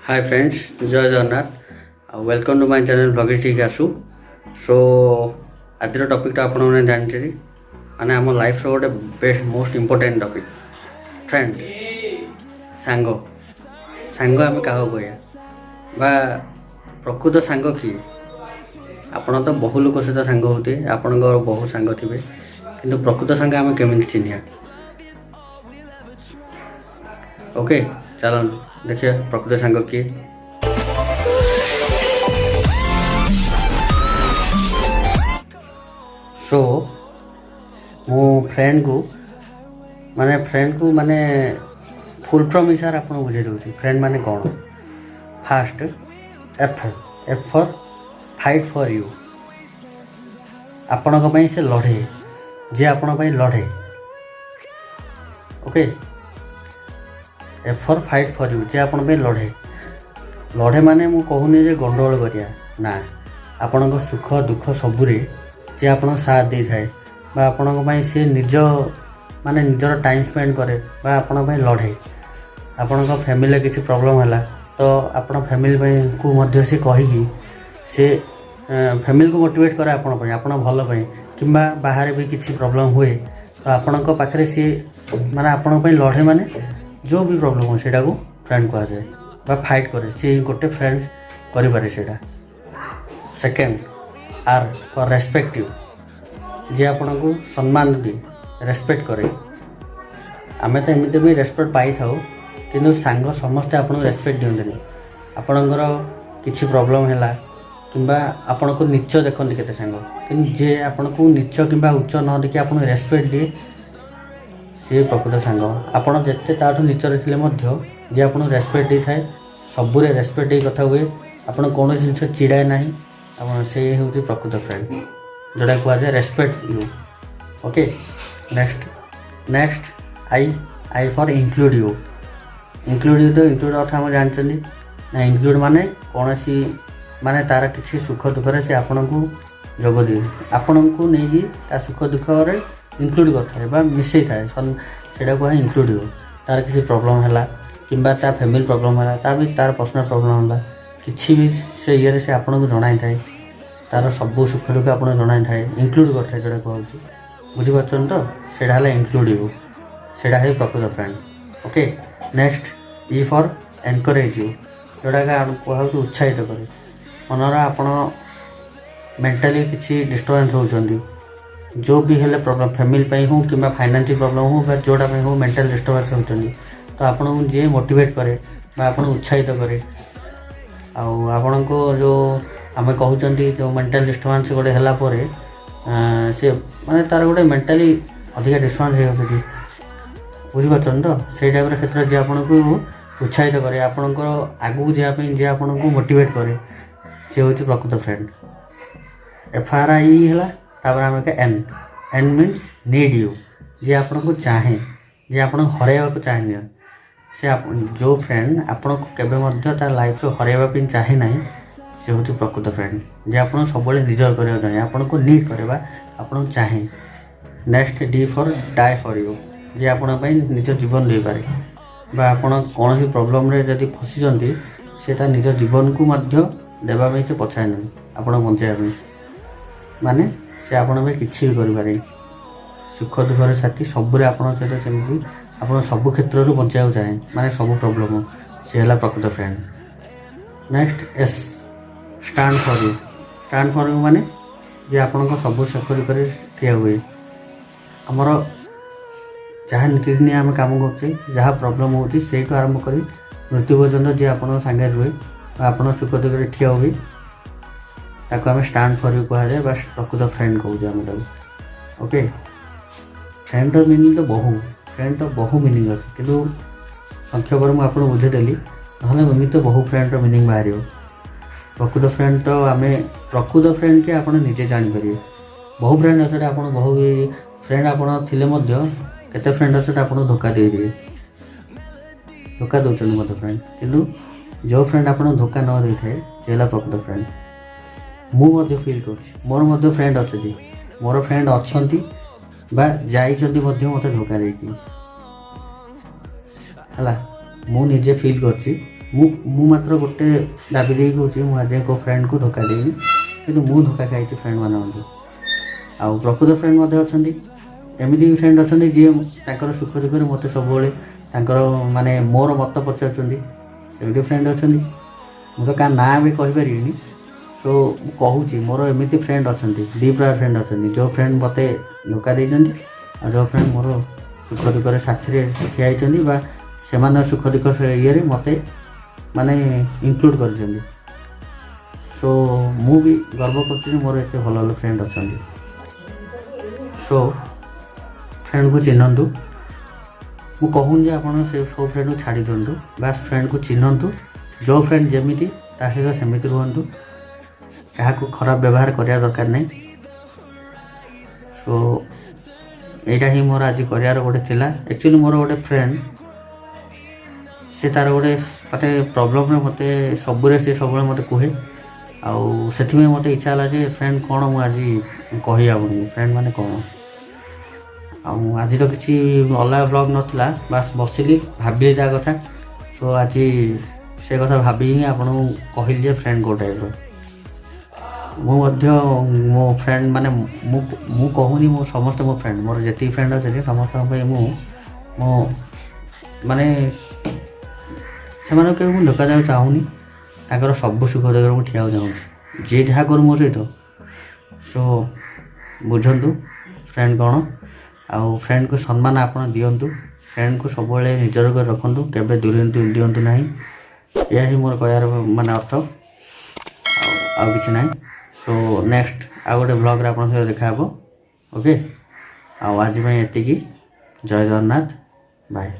ହାଏ friends, ଜୟ ଜଗନ୍ନାଥ ଆଉ welcome to my channel ଭ୍ଲଗିଷ୍ଟିକ୍ ଆସୁ। Show ଆଜିର ଟପିକ୍ଟା ଆପଣମାନେ ଜାଣିଛନ୍ତି, ମାନେ ଆମ ଲାଇଫ୍ର ଗୋଟେ best, most important topic, friend, ସାଙ୍ଗ। ସାଙ୍ଗ ଆମେ କାହାକୁ କହିବା ବା ପ୍ରକୃତ ସାଙ୍ଗ କିଏ? ଆପଣ ତ ବହୁ ଲୋକ ସହିତ ସାଙ୍ଗ ହେଉଥିବେ, ଆପଣଙ୍କର ବହୁ ସାଙ୍ଗ ଥିବେ, କିନ୍ତୁ ପ୍ରକୃତ ସାଙ୍ଗ ଆମେ କେମିତି ଚିହ୍ନିବା? ଓକେ, ଚାଲନ୍ତୁ ଦେଖିବା ପ୍ରକୃତ ସାଙ୍ଗ କିଏ। ସୋ ମୁଁ ଫ୍ରେଣ୍ଡକୁ ମାନେ ଫୁଲ୍ ଫର୍ମ ହିସାବରେ ଆପଣଙ୍କୁ ବୁଝେଇ ଦେଉଛି ଫ୍ରେଣ୍ଡ ମାନେ କ'ଣ। First F, F for fight for you। ଆପଣଙ୍କ ପାଇଁ ସେ ଲଢ଼େ, ଯିଏ ଆପଣଙ୍କ ପାଇଁ ଲଢ଼େ। Okay, F for fight for you, ଯିଏ ଆପଣଙ୍କ ପାଇଁ ଲଢ଼େ। ଲଢ଼େ ମାନେ ମୁଁ କହୁନି ଯେ ଗଣ୍ଡଗୋଳ କରିବା, ନା, ଆପଣଙ୍କ ସୁଖ ଦୁଃଖ ସବୁରେ ଯିଏ ଆପଣଙ୍କ ସାଥ ଦେଇଥାଏ ବା ଆପଣଙ୍କ ପାଇଁ ସିଏ ନିଜ ମାନେ ନିଜର ଟାଇମ୍ ସ୍ପେଣ୍ଡ କରେ ବା ଆପଣଙ୍କ ପାଇଁ ଲଢ଼େ। ଆପଣଙ୍କ ଫ୍ୟାମିଲିରେ କିଛି ପ୍ରୋବ୍ଲେମ୍ ହେଲା ତ ଆପଣ ଫ୍ୟାମିଲି ପାଇଁକୁ ମଧ୍ୟ ସେ କହିକି ସେ ଫ୍ୟାମିଲିକୁ ମୋଟିଭେଟ୍ କରେ ଆପଣ ପାଇଁ, ଆପଣ ଭଲ ପାଇଁ। କିମ୍ବା ବାହାରେ ବି କିଛି ପ୍ରୋବ୍ଲେମ୍ ହୁଏ ତ ଆପଣଙ୍କ ପାଖରେ ସିଏ ମାନେ ଆପଣଙ୍କ ପାଇଁ ଲଢ଼େ, ମାନେ ଯେଉଁ ବି ପ୍ରୋବ୍ଲେମ୍ ହୁଏ ସେଇଟାକୁ ଫ୍ରେଣ୍ଡ କୁହାଯାଏ ବା ଫାଇଟ୍ କରେ ସିଏ, ଗୋଟେ ଫ୍ରେଣ୍ଡ କରିପାରେ ସେଇଟା। Second, R for respect you, ଯିଏ ଆପଣଙ୍କୁ ସମ୍ମାନ ଦିଏ, ରେସପେକ୍ଟ କରେ। ଆମେ ତ ଏମିତି ବି ରେସପେକ୍ଟ ପାଇଥାଉ, କିନ୍ତୁ ସାଙ୍ଗ ସମସ୍ତେ ଆପଣଙ୍କୁ ରେସପେକ୍ଟ ଦିଅନ୍ତିନି। ଆପଣଙ୍କର କିଛି ପ୍ରୋବ୍ଲେମ୍ ହେଲା କିମ୍ବା ଆପଣଙ୍କୁ ନୀଚ ଦେଖନ୍ତି କେତେ ସାଙ୍ଗ, କିନ୍ତୁ ଯିଏ ଆପଣଙ୍କୁ ନୀଚ କିମ୍ବା ଉଚ୍ଚ ନ ଦେଖି ଆପଣଙ୍କୁ ରେସପେକ୍ଟ ଦିଏ, ସିଏ ପ୍ରକୃତ ସାଙ୍ଗ। ଆପଣ ଯେତେ ତାଠୁ ନୀଚରେ ଥିଲେ ମଧ୍ୟ ଯିଏ ଆପଣଙ୍କୁ ରେସପେକ୍ଟ ଦେଇଥାଏ, ସବୁରେ ରେସପେକ୍ଟ ଦେଇ କଥା ହୁଏ, ଆପଣ କୌଣସି ଜିନିଷ ଚିଡ଼ାଏ ନାହିଁ ଆପଣ, ସେ ହେଉଛି ପ୍ରକୃତ ଫ୍ରେଣ୍ଡ, ଯେଉଁଟା କୁହାଯାଏ respect you. Okay, next I, I for include you। Include you ତ ଇନକ୍ଲୁଡ଼ ଅର୍ଥ ଆମେ ଜାଣିଛନ୍ତି ନା? ଇନକ୍ଲୁଡ଼ ମାନେ କୌଣସି ମାନେ ତା'ର କିଛି ସୁଖ ଦୁଃଖରେ ସେ ଆପଣଙ୍କୁ ଯୋଗ ଦିଏ, ଆପଣଙ୍କୁ ନେଇକି ତା ସୁଖ ଦୁଃଖରେ ଇନକ୍ଲୁଡ଼ କରିଥାଏ ବା ମିଶେଇଥାଏ, ସେଇଟା କୁହାଯାଏ ଇନକ୍ଲୁଡ଼ you. ତା'ର କିଛି ପ୍ରୋବ୍ଲେମ୍ ହେଲା କିମ୍ବା ତା ଫ୍ୟାମିଲି ପ୍ରୋବ୍ଲେମ୍ ହେଲା, ତା ବି ତା'ର ପର୍ସନାଲ୍ ପ୍ରୋବ୍ଲେମ୍ ହେଲା, କିଛି ବି ସେ ଇଏରେ ସେ ଆପଣଙ୍କୁ ଜଣାଇଥାଏ, ତା'ର ସବୁ ସୁଖ ଦୁଃଖ ଆପଣଙ୍କୁ ଜଣାଇଥାଏ, ଇନକ୍ଲୁଡ଼ କରିଥାଏ ଯେଉଁଟା କୁହାହେଉଛି। ବୁଝିପାରୁଛନ୍ତି ତ? ସେଇଟା ହେଲା ଇନକ୍ଲୁଡ଼ you, ସେଇଟା ହିଁ ପ୍ରକୃତ friend. Okay, next, E for encourage you, ଯେଉଁଟାକି କୁହାହେଉଛି ଉତ୍ସାହିତ କରେ। ମନର ଆପଣ ମେଣ୍ଟାଲି କିଛି ଡିଷ୍ଟର୍ବାନ୍ସ ହେଉଛନ୍ତି, ଯେଉଁ ବି ହେଲେ ପ୍ରୋବ୍ଲେମ୍, ଫ୍ୟାମିଲି ପାଇଁ ହଉ କିମ୍ବା ଫାଇନାନ୍ସିଆଲ୍ ପ୍ରୋବ୍ଲେମ୍ ହଉ ବା ଯେଉଁଟା ପାଇଁ ହଉ ମେଣ୍ଟାଲି ଡିଷ୍ଟର୍ବାନ୍ସ ହେଉଛନ୍ତି, ତ ଆପଣଙ୍କୁ ଯିଏ ମୋଟିଭେଟ୍ କରେ ବା ଆପଣଙ୍କୁ ଉତ୍ସାହିତ କରେ ଆଉ ଆପଣଙ୍କୁ ଯେଉଁ ଆମେ କହୁଛନ୍ତି ଯେଉଁ ମେଣ୍ଟାଲ ଡିଷ୍ଟର୍ବାନ୍ସ ଗୋଟେ ହେଲା ପରେ ସେ ମାନେ ତା'ର ଗୋଟେ ମେଣ୍ଟାଲି ଅଧିକା ଡିଷ୍ଟର୍ବାନ୍ସ ହେଇଯାଉଛି, ବୁଝିପାରୁଛନ୍ତି ତ? ସେଇ ଟାଇପ୍ର କ୍ଷେତ୍ରରେ ଯିଏ ଆପଣଙ୍କୁ ଉତ୍ସାହିତ କରେ, ଆପଣଙ୍କର ଆଗକୁ ଯିବା ପାଇଁ ଯିଏ ଆପଣଙ୍କୁ ମୋଟିଭେଟ୍ କରେ, ସେ ହେଉଛି ପ୍ରକୃତ ଫ୍ରେଣ୍ଡ। ଏଫ୍ ଆର୍ I ହେଲା, ତାପରେ ଆମେ N, N means need you, ଯିଏ ଆପଣଙ୍କୁ ଚାହେଁ, ଯିଏ ଆପଣଙ୍କୁ ହରାଇବାକୁ ଚାହେଁନି। ସେ ଯେଉଁ ଫ୍ରେଣ୍ଡ ଆପଣଙ୍କୁ କେବେ ମଧ୍ୟ ତା ଲାଇଫ୍ରୁ ହରାଇବା ପାଇଁ ଚାହେଁ ନାହିଁ, ସେ ହେଉଛି ପ୍ରକୃତ ଫ୍ରେଣ୍ଡ, ଯିଏ ଆପଣଙ୍କୁ ସବୁବେଳେ ନିଜର କରିବାକୁ ଚାହେଁ, ଆପଣଙ୍କୁ ନିଡ଼୍ କରେ ବା ଆପଣଙ୍କୁ ଚାହେଁ। Next, D for die for you, ଯିଏ ଆପଣଙ୍କ ପାଇଁ ନିଜ ଜୀବନ ଦେଇପାରେ ବା ଆପଣ କୌଣସି ପ୍ରୋବ୍ଲେମ୍ରେ ଯଦି ଫସିଛନ୍ତି, ସେ ତା ନିଜ ଜୀବନକୁ ମଧ୍ୟ ଦେବା ପାଇଁ ସେ ପଛାଏ ନାହିଁ ଆପଣଙ୍କୁ ବଞ୍ଚାଇବା ପାଇଁ। ମାନେ ସେ ଆପଣଙ୍କ ପାଇଁ କିଛି ବି କରିପାରେ। ସୁଖ ଦୁଃଖର ସାଥୀ, ସବୁରେ ଆପଣଙ୍କ ସହିତ ସେମିତି ଆପଣ ସବୁ କ୍ଷେତ୍ରରୁ ବଞ୍ଚାଇବାକୁ ଚାହେଁ, ମାନେ ସବୁ ପ୍ରୋବ୍ଲେମ୍, ସେ ହେଲା ପ୍ରକୃତ friend. Next, S, stand for you। Stand for you ମାନେ ଯେ ଆପଣଙ୍କ ସବୁ ସୁଖ ଦୁଃଖରେ ଠିଆ ହୁଏ। ଆମର ଯାହା ନୀତିଦିନିଆ ଆମେ କାମ କରୁଛେ, ଯାହା ପ୍ରୋବ୍ଲେମ୍ ହେଉଛି, ସେଇଠୁ ଆରମ୍ଭ କରି ମୃତ୍ୟୁ ପର୍ଯ୍ୟନ୍ତ ଯିଏ ଆପଣଙ୍କ ସାଙ୍ଗରେ ରୁହେ ବା ଆପଣଙ୍କ ସୁଖ ଦୁଃଖରେ ଠିଆ ହୁଏ, ତାକୁ ଆମେ ଷ୍ଟାଣ୍ଡ ଫର୍ you କୁହାଯାଏ ବା ପ୍ରକୃତ ଫ୍ରେଣ୍ଡ କହୁଛେ ଆମେ ତାକୁ। ଓକେ, ଫ୍ରେଣ୍ଡର ମିନିଂ ତ ବହୁ, ଫ୍ରେଣ୍ଡ ତ ବହୁ ମିନିଂ ଅଛି, କିନ୍ତୁ ସଂକ୍ଷେପରେ ମୁଁ ଆପଣଙ୍କୁ ବୁଝେଇଦେଲି। ନହେଲେ ଏମିତି ତ ବହୁ ଫ୍ରେଣ୍ଡର ମିନିଂ ବାହାରିବ। ପ୍ରକୃତ ଫ୍ରେଣ୍ଡ ତ ଆମେ ପ୍ରକୃତ ଫ୍ରେଣ୍ଡ କି ଆପଣ ନିଜେ ଜାଣିପାରିବେ। ବହୁ ଫ୍ରେଣ୍ଡ ଅଛନ୍ତି, ଆପଣ ବହୁ ଫ୍ରେଣ୍ଡ ଆପଣ ଥିଲେ ମଧ୍ୟ କେତେ ଫ୍ରେଣ୍ଡ ଅଛନ୍ତି ଆପଣଙ୍କୁ ଧୋକା ଦେଇଦିଏ, ଧୋକା ଦେଉଛନ୍ତି ମଧ୍ୟ ଫ୍ରେଣ୍ଡ, କିନ୍ତୁ ଯେଉଁ ଫ୍ରେଣ୍ଡ ଆପଣଙ୍କୁ ଧୋକା ନ ଦେଇଥାଏ, ସେ ହେଲା ପ୍ରକୃତ ଫ୍ରେଣ୍ଡ। ମୁଁ ମଧ୍ୟ ଫିଲ୍ କରୁଛି, ମୋର ମଧ୍ୟ ଫ୍ରେଣ୍ଡ ଅଛନ୍ତି, ମୋର ଫ୍ରେଣ୍ଡ ଅଛନ୍ତି ବା ଯାଇଛନ୍ତି ମଧ୍ୟ ମୋତେ ଧୋକା ଦେଇକି। ହେଲା, ମୁଁ ନିଜେ ଫିଲ୍ କରିଛି। ମୁଁ ମାତ୍ର ଗୋଟେ ଦାବି ଦେଇକି କହୁଛି, ମୁଁ ଆଜି କେଉଁ ଫ୍ରେଣ୍ଡକୁ ଧୋକା ଦେଇନି, କିନ୍ତୁ ମୁଁ ଧୋକା ଖାଇଛି ଫ୍ରେଣ୍ଡ ମାନଙ୍କଠୁ। ଆଉ ପ୍ରକୃତ ଫ୍ରେଣ୍ଡ ମଧ୍ୟ ଅଛନ୍ତି। ଏମିତି ବି ଫ୍ରେଣ୍ଡ ଅଛନ୍ତି, ଯିଏ ତାଙ୍କର ସୁଖ ଦୁଃଖରେ ମୋତେ ସବୁବେଳେ ତାଙ୍କର ମାନେ ମୋର ମତ ପଚାରୁଛନ୍ତି। ସେମିତି ଫ୍ରେଣ୍ଡ ଅଛନ୍ତି। ମୁଁ ତ କାହା ନାଁ ବି କହିପାରିବିନି। ସୋ ମୁଁ କହୁଛି, ମୋର ଏମିତି ଫ୍ରେଣ୍ଡ ଅଛନ୍ତି, ଦୁଇ ପ୍ରକାର ଫ୍ରେଣ୍ଡ ଅଛନ୍ତି: ଯେଉଁ ଫ୍ରେଣ୍ଡ ମୋତେ ଧୋକା ଦେଇଛନ୍ତି ଆଉ ଯେଉଁ ଫ୍ରେଣ୍ଡ ମୋର ସୁଖ ଦୁଃଖରେ ସାଥିରେ ଠିଆ ହେଇଛନ୍ତି ବା ସେମାନଙ୍କ ସୁଖ ଦୁଃଖ ଇଏରେ ମୋତେ ମାନେ ଇନକ୍ଲୁଡ଼ କରିଛନ୍ତି। ସୋ ମୁଁ ବି ଗର୍ବ କରୁଛି ଯେ ମୋର ଏତେ ଭଲ ଭଲ ଫ୍ରେଣ୍ଡ ଅଛନ୍ତି। ସୋ ଫ୍ରେଣ୍ଡକୁ ଚିହ୍ନନ୍ତୁ। ମୁଁ କହୁନି ଯେ ଆପଣ ସେ ସବୁ ଫ୍ରେଣ୍ଡକୁ ଛାଡ଼ି ଦିଅନ୍ତୁ। ବାସ୍, ଫ୍ରେଣ୍ଡକୁ ଚିହ୍ନନ୍ତୁ। ଯେଉଁ ଫ୍ରେଣ୍ଡ ଯେମିତି, ତା ସହିତ ସେମିତି ରୁହନ୍ତୁ। କାହାକୁ ଖରାପ ବ୍ୟବହାର କରିବା ଦରକାର ନାହିଁ। ସୋ ଏଇଟା ହିଁ ମୋର ଆଜି କରିବାର ଗୋଟେ ଥିଲା। ଆକ୍ଚୁଆଲି ମୋର ଗୋଟେ ଫ୍ରେଣ୍ଡ, ସେ ତାର ଗୋଟେ ମାନେ ପ୍ରୋବ୍ଲେମରେ ମୋତେ ସବୁରେ ସେ ସବୁବେଳେ ମୋତେ କୁହେ। ଆଉ ସେଥିପାଇଁ ମୋତେ ଇଚ୍ଛା ହେଲା ଯେ ଫ୍ରେଣ୍ଡ କ'ଣ, ମୁଁ ଆଜି କହିବି ଆପଣଙ୍କୁ ଫ୍ରେଣ୍ଡ ମାନେ କ'ଣ। ଆଉ ଆଜି ତ କିଛି ଅଲଗା ବ୍ଲଗ୍ ନଥିଲା, ବାସ୍ ବସିଲି, ଭାବିଲି ତା କଥା। ସୋ ଆଜି ସେ କଥା ଭାବି ହିଁ ଆପଣଙ୍କୁ କହିଲି ଯେ ଫ୍ରେଣ୍ଡ କେଉଁ ଟାଇପ୍ର। ମୁଁ ମଧ୍ୟ ମୋ ଫ୍ରେଣ୍ଡ ମାନେ ମୁଁ କହୁନି ମୁଁ ସମସ୍ତେ ମୋ ଫ୍ରେଣ୍ଡ। ମୋର ଯେତିକି ଫ୍ରେଣ୍ଡ ଅଛନ୍ତି, ସମସ୍ତଙ୍କ ପାଇଁ ମୁଁ ମୋ ମାନେ ସେମାନଙ୍କୁ କେବେ ମୁଁ ଧୋକା ଦେବାକୁ ଚାହୁଁନି। ତାଙ୍କର ସବୁ ସୁଖ ଦୁଃଖରେ ମୁଁ ଠିଆ ହେବାକୁ ଚାହୁଁଛି, ଯିଏ ଯାହା କରୁ ମୋ ସହିତ। ସୋ ବୁଝନ୍ତୁ ଫ୍ରେଣ୍ଡ କ'ଣ ଆଉ ଫ୍ରେଣ୍ଡକୁ ସମ୍ମାନ ଆପଣ ଦିଅନ୍ତୁ। ଫ୍ରେଣ୍ଡକୁ ସବୁବେଳେ ନିଜର କରି ରଖନ୍ତୁ, କେବେ ଦୂରେଇ ଦିଅନ୍ତୁ ନାହିଁ। ଏହା ହିଁ ମୋର କହିବାର ମାନେ ଅର୍ଥ, ଆଉ କିଛି ନାହିଁ। ସୋ ନେକ୍ସଟ ଆଉ ଗୋଟେ ବ୍ଲଗ୍ରେ ଆପଣଙ୍କ ସହିତ ଦେଖାହେବ। ଓକେ, ଆଉ ଆଜି ପାଇଁ ଏତିକି। ଜୟ ଜଗନ୍ନାଥ, ବାଏ।